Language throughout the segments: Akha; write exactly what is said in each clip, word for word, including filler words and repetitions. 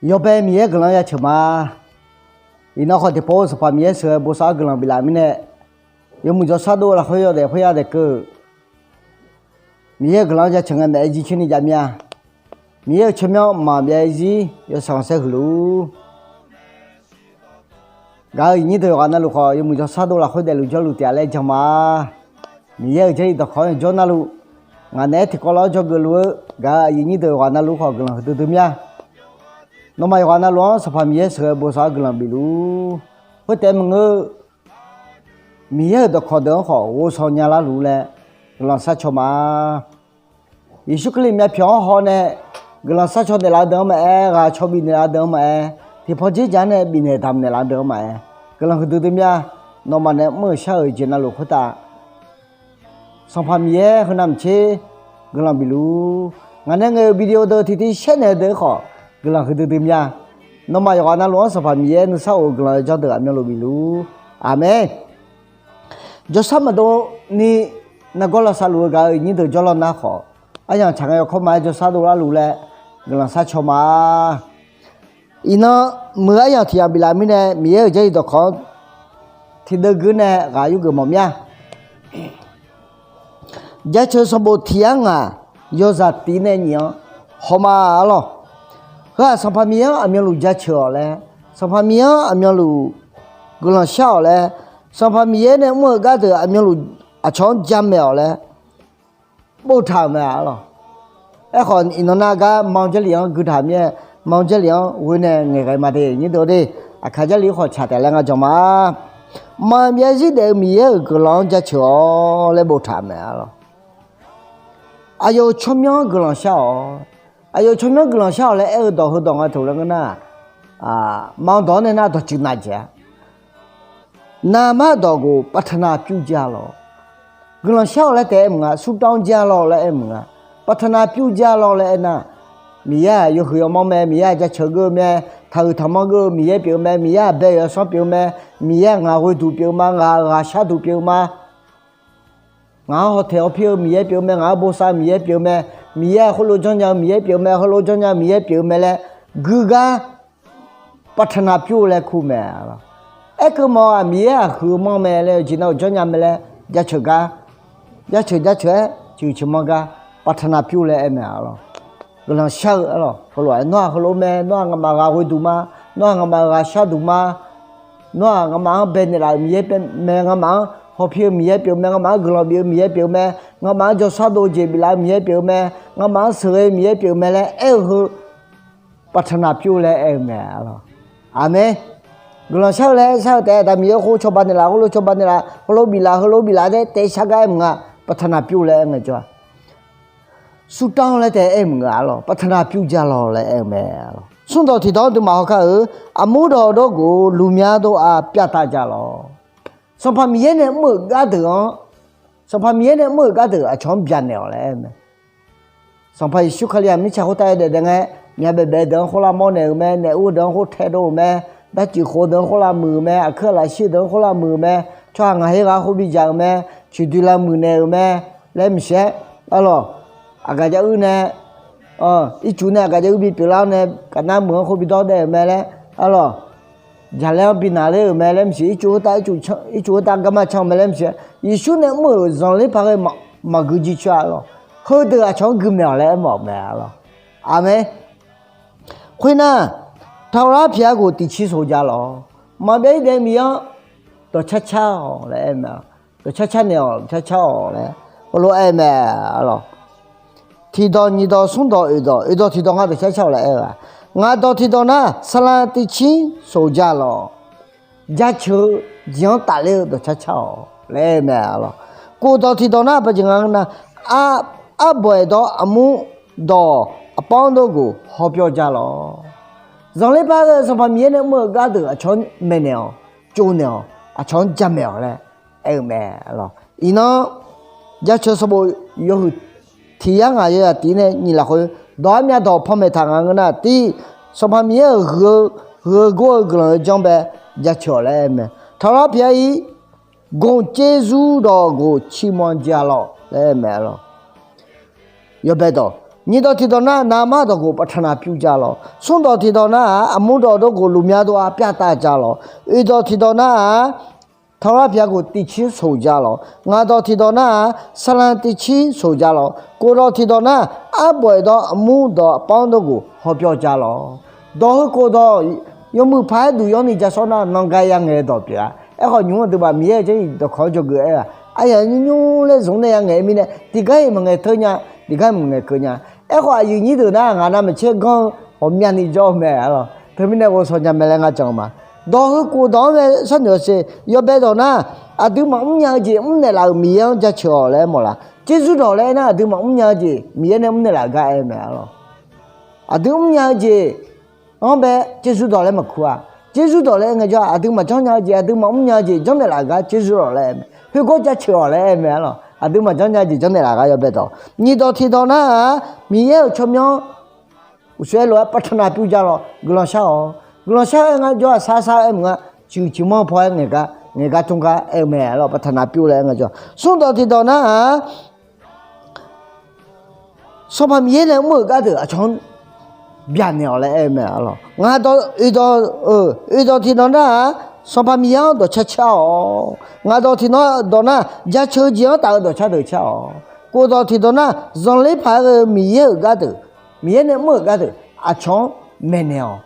Yawbae Miqyaer guiqlanq-anr jaceuq ma. Iqnan khawf tiqpov-eu Sanqpaq Miqyaer sheuqghae bosav-awr guiqlanq biflaf mirnae, yawmuiq jawrshar dov lafkhoer yawdaef khoerya daef keuv-eu Miqyaer-euq guiqlanq-anr jaceuq ngae maeq-aer jircoer ni jav mir-a. Miqyaer-euq tsawrmyanr maqbyav-aer zir yawshaef khanqsaer huiq luf-ur. Gaq-euq aqyuif nyir deuq yawqghaq navluf khawf, yawmuiq jawrshar dov lafkhoer daefluf jawrluf taef-a laer jan ma. Miqyaer-euq Jarlif dawqkawq-anr jawr navluf, ngaq naeq-aer tiqkawv lof-aer jawrgeuf luf-eu gaq-euq aqyuif nyir deuq yawqghaq navluf khawf guiqlanq huiqdui dui mir-a. Nawmaf yawqghaq navluf-anr Sanqpaq Miqyaer sheuqghae bosav-awr guiqlanq bif luf-ur. Khoertaef maqngeur, Miqyaer-euq dawqkawq deuq-anr khawf ghovshaw nyalar luf-ur laer guiqlanq sharcaw ma. Yeqsur Kali myavpyawq-anr hawnae guiqlanq sharcaw naeqlaf-eu deuq-anr maqaer, ghaq caw bifnaeq laf-eu deuq-anr maqaer, tiqpaw dzerdzaq-anr nae bifnaeq damq naeqlaf-eu deuq-anr maqaer, guiqlanq huiqdui dui mir-a. Nawmaf nae mr-euq shar-euq jeq navluf khoertav Sanqpaq Miqyaer heunav maqtser guiqlanq bif luf-ur. Ngaq nae ngaeq-euq video deuq tiqtiv shaer naeq-eu deuq-anr khawf guiqlanq huiqdui dui mir-a. Nawmaf yawqghaq navluf-anr Sanqpaq Miqyaer nuisar of-eu guiqlanq-eu janr deuq aqmyanluf bif luf-ur. Aqmeq. Jawrshar maqdov ni nargawr lavsav luf-eu gaq-euq aqyuif nyir deuq jawrlawr nar khawf, aryamq tsaq ngae yawkawr ma-aer jawrshar dovlar luf laer guiqlanq sharcaw ma. Iqnan muiq-eu aryamq tiq yamq biflaf mirnae Miqyaer-euq Jarlif dawqkawq-anr tiqdeuv geur nae ghaq yurgeuf mawf mir-a. Jaceuq sanqbof tiq yar ngaq yawzaq tiv nae nyiq-anr hawma arlawq. Heu-aq Sanqpaq Miqyaer-anr aqmyanluf jaceuq-awq laer, Sanqpaq Miqyaer-anr aqmyanluf guiqlanq shar-awq laer, Sanqpaq Miqyaer nae mr-eu gardeuq aqmyanluf aqcawq-anr jamaeq-awq laer boftaq-euq mae arlawq. Aerkhawf iqnan nar gar ma-eu Jarlif-anr guitaq mir-aer, ma-eu Jarlif-anr ghoe nae ngaeqghae ma de nyir deuq de. Aqkaq Jarlif khawf tsaq taef laer ngar jan ma. Maqbyav zir daef-eu Miqyaer-euq guiqlanq-anr jaceuq-awq laer boftaq mae arlawq. Aqyawf-euq tsawrmyanr guiqlanq shar-awq. Aqyawf-euq tsawrmyanr guiqlanq shar-awq laer aer-eu dawq heudawq nga taq laer ngeur nar, ma-eu dawq-anr nae nar dawqtsuif nav jeq-a. Navmaqtser dawq ghof ปรารถนาပြု ja lawq. Guiqlanq shar-awq laer taef aer maqnga, ဆုတောင်း ja lawq laer aer maqnga, ပဌနာပြု ja lawq laer aernar, Miqyaer-aq yawhuiq yawmanr mae, Miqyaer-aq jaceuq geur-eu mae, taqhuiq taqmanr geur-eu Miqyaer pyeuf-eu mae, Miqyaer-aq bae-euq yawsanr pyeuf-eu mae, Miqyaer-aq ngaq ghoeduq pyeuf-eu ma, ngaq-euq ghaqshar duq pyeuf-eu ma, ngaq-anr hawtaeq hawpir-eu Miqyaer pyeuf-eu mae, ngaq-anr bosav-eu Miqyaer pyeuf-eu mae, Miqyaer-aq khoerlof janrnya-eu Miqyaer pyeuf-eu mae, heulof janrnya-eu Miqyaer pyeuf-eu mae laer guir gar ปรารถนาပြု laer kur mae. Aerkeuv mawf-aq Miqyaer-aq huiq-eu manr mae laer, jeq nav-euq janrnya mae laer jaceuq gar, jaceuq jaceuq-aer ciqhuiq ciqmanr gar ปรารถนาပြု laer aer mae arlawq. Guiqlanq shar-eu arlawq, heulof-aer nawr-aq heulof mae, nawr-aq ngamaf ghaq ghoeduq ma, nawr-aq ngamaf-euq ghaqshar duq ma, nawr-aq ngamaf-anr bae naeqlaf-euq Miqyaer pyeuf mae, ngamaf-anr hawpir-eu Miqyaer pyeuf-eu mae, ngamaf-anr guiqlanq bif-eu Miqyaer pyeuf-eu mae, ngamaf-anr jawrshar dov-eu jeq biflaf-eu Miqyaer pyeuf-eu mae, ngamaf-anr sheuqghae-eu Miqyaer pyeuf-eu mae laer aer-eu heu ปรารถนาပြု laer aer-eu mae arlawq. Aqmeq. Guiqlanq shar-eu laer aer shar-eu taef-aer Aqda Miqyaer khoer cawba naeqlaf, khoerlof cawba naeqlaf, heulof biflaf, heulof biflaf laer taef shar gar aer maqnga, ปรารถนาပြု laer aer ngae jawr-a. ဆုတောင်း laer taef aer maqnga arlawq, ပဌနာပြု ja lawq laer aer-eu mae arlawq. Smrdawq tiqdawq-anr duimaf hawkar-euq armur dawq dawrghof lufmya dov-a pyavtav ja lawq. Sanqpaq Miqyaer nae mr-euq gardeuq-anr, Sanqpaq Miqyaer nae mr-euq gardeuq aqcawq-anr byanaeq-awq laer aer-eu mae. Sanqpaq Yeqsur Kali-aq mirtsaq khoertav yawdaef daef ngae, myavbaef baef deuq-anr khoerlar mawrnaeq-euq mae, naef ur deuq-anr khoer taedov-euq mae, darcif khof deuq-anr khoerlar muiq-euq mae, aqkuir aqlaf shir deuq-anr khoerlar muiq-euq mae, tsawrhaq ngaq her ghaq khoer bidzaq-euq mae, coeqdoe lavmuiq naeq-euq mae laer maqsiq-aer arlawq. Aqgaf jav uir nae ircuf nae aqgaf jav uir bipyeuf lar-awr nae, kafnar meuq-anr khoer bidawr daev-euq mae laer arlawq. Jaqlaer-anr binaq ler-euq mae laer maqsiq, ircuf khoertav ircuf khoertav garma can-eu mae laer maqsiq, Yeqsur nae mr-euq zanqler paq ghae maqgui jircoer-a arlawq. Heudeuq aqcawq-anr gui maeq-awq laer aermawf-euq mae arlawq. Aqmeq. Khoernar, ထာဝရဘုရားကို သီချင်းဆိုကြလော့. Maqbyav-ir daef-eu Miqyaer-anr dawqcar car-awq laer aer-eu mae. Dawqcar car naeq-awq, dawqcar car-awq laer heulof-aer aer-eu mae arlawq. Tiqdawq nyiqdawq smrdawq oeqdawq, oeqdawq tiqdawq ngar dawqcar car-awq laer aer-eu-aq, ngaq dawq tiqdawq nar ဆရာသီချင်းဆိုကြလော့. Jaceuq-eu jeq-anr tafler-eu dawqcar car-awq laer aer-eu mae arlawq. Khofdawq tiqdawq nar paqjeq nga ngeur nar, arbawq aeqdawq armur dawq aqpawr dawrghof hawpyawr ja lawq. Zanqler paq ghae-eu Sanqpaq Miqyaer nae mr-eu gardeuq aqcawq-anr maeqnaeq-awq, tsovnaeq-awq, aqcawq-anr jamaeq-awq laer aer-eu mae arlawq. Iqnan jaceuq sanqbof yawhuiq tiq yar ngaq yawzaq tiv nae nyiq lafkhoer dawq-ar myav dawq panmaeq taq nga ngeur nar, tiv, Sanqpaq Miqyaer-euq huiq-eu, huiq-eu gor-eu guiqlanq-eu janr bae jaceuq-awq laer aer-eu mae. ထာဝရဘုရား၏ ဂုဏ်ကျေးဇူးတော်ကို ချီးမွမ်းကြလော့ laer aer-eu mae arlawq. Yawbae dawq Nyiq dawq tiqdawq nar-aq, naqmar dawq ghof ประทาน pyur ja lawq. Smr dawq tiqdawq nar-aq, aqmur dawq dawr ghof lmqmya dov-a pyavtav ja lawq. Oeq dawq tiqdawq nar-aq, ธรรมราช pyaq ghof tiv cir soq ja lawq. Ngaq dawq tiqdawq nar-aq, saqlanq tiv cir soq ja lawq. Kof dawq tiqdawq nar-aq, arbawq-iq dawq aqmur dawq aqpar dawr ghof hawpyawv ja lawq. Dawq heu kof dawq, yawmuiq paq-aer duq yawr ni ja sawr nar, nanqgar yangaeq-eu dawq pyeuf-a. Aerkhawf, nymq-mr aqduimaf Miqyaer-euq jarlif dawqkawq-anr dzawgeuf-aer-aq, aqyawf nymr nymr laer zmq nae yangaeq-eu mirnae, tiqgar-iq maqngaeq teur nya, tiqgar maqngaeq keuv nya. Aerkhawf, aqyuif nyir deuq nar, ngaq navmaqtser ganr-eu ghawqmyani jawr-eu mae arlawq. Teumirnae ghovshaw nya mae laer ngar jan-eu ma. Dawq heu kof dawq-anr mae sharnoeq-awq siq, yawbae dawq nar, aqdui maqmr nya-eu jeq mrnaeq laf-euq Miqyaer-anr jaceuq-awq laer aer mawf laf. Jerjur dawq laer aernar, aqdui maqmr nya-eu jeq Miqyaer nae mrnaeq laf gar aer-eu mae arlawq. Aqdui mr nya-eu jeq-anr bae jerjur dawq laer maqkur-a. Jerjur dawq laer aer ngaejawr-aq, aqdui maqjanr nya-eu jeq, aqdui maqmr nya-eu jeq janrnaeq laf gar jerjur dawq laer aer mae. Khoergar jaceuq-awq laer aer mae arlawq. Aqdui maqjanr nya-eu jeq janrnaeq laf gar yawbae dawq. Nyiq dawq tiqdawq nar-aq, Miqyaer-euq tsawrmyanr uqshoe lof-aer ประทาน pyur ja lawq. Guiqlanq shar-awq. Guiqlanq shar-aer ngaejawr-aq, sar sar-aer maqnga, ciqhuiq ciqmanr paw-aer ngaeq gar ngaeq gar tmr gar aer-eu mae arlawq. ประทาน pyur laer aer ngaejawr-aq, smr dawq tiqdawq nar-aq, Sanqpaq Miqyaer nae mr-euq gardeuq aqcawq-anr byaqnaeq-awq laer aer-eu mae arlawq. Ngaq dawq, oeq dawq, oeq dawq tiqdawq nar-aq, Sanqpaq Miqyaer-anr dawqcar car-awq. Ngaq dawq tiqdawq nar, jaceuq-eu jeq-anr taf-eu dawqcar deuq car-awq. Kof dawq tiqdawq nar, zanqler paq-aer ghae-eu Miqyaer-euq gardeuq, Miqyaer nae mr-euq gardeuq aqcawq-anr maeqnaeq-awq,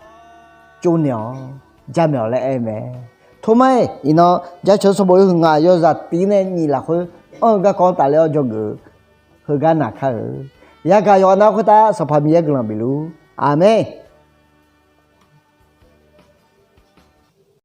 tsovnaeq-awq, jamaeq-awq laer aer-eu mae. Tormar-iq iqnan jaceuq-eu sanqbof yawhuiq ngaq yawzaq tiq nae nyiq lafkhoer anr-eu garkawv-anr tafler-awr dzawgeuf-eu heugar naq kar-eu. Yagaq yawqha nar khoertav Sanqpaq Miqyaer guiqlanq bifluf. Aqmeq.